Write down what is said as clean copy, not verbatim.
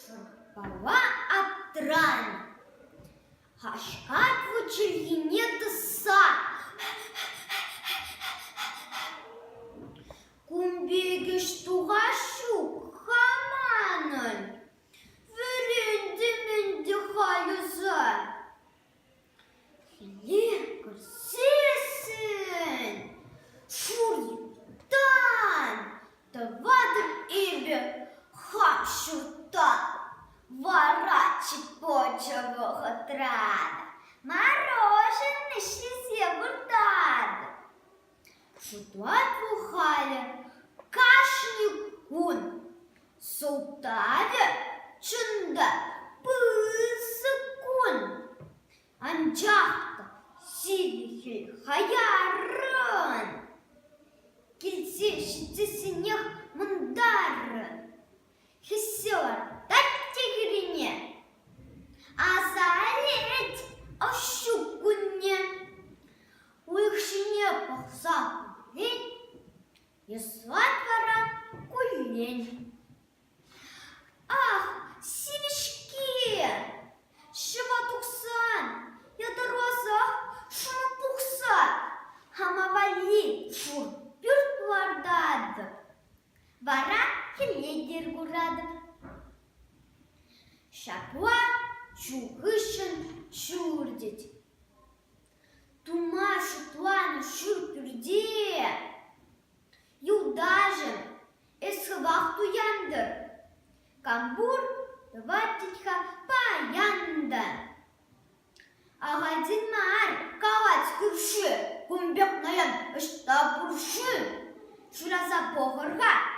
Шӑрпала аптранӑ. Хашкать вӑл чӗлхине тӑсса. Кун пек ӗҫ тухас ҫук-ха манӑн. Вӗрентӗм ӗнтӗ халь ӑса. Хӗле кӗрсессӗн шур юртан тӑватӑп эпӗ хам ҫурта. Вара чипочӗ вӑхӑтра мороженӑй ҫисе выртатӑп. Шутлать вӑл халӗ кашни кун. Сӑлтавӗ, чӑн та, пысӑк кун. Анчах та сивӗ хӗл хаяррӑн килсе ҫитсессӗнех мӑнтаррӑн хӗссе лартать те хӳрине. Аса илет ӑш кунне. Уйӑх ҫине пӑхса хуллен Йӑслать вара куллен. Ах, сивӗ-ҫке! Ҫӑва тухсан, ятарласах шӑмӑ пухса хама валли шур пӳрт лартатӑп. Вара хӗлле те куратӑп. Ҫапла ҫу хыҫҫӑн ҫур тет. Тума шутланӑ ҫур пӳрте юлташӑм, эс хӑвах туянтӑр. Кампур тӑвать тет-ха паян та. Ахальтен мар калать кӳршӗ, кун пек наян ӑҫта пур-ши? Шыраса пӑхӑр-ха.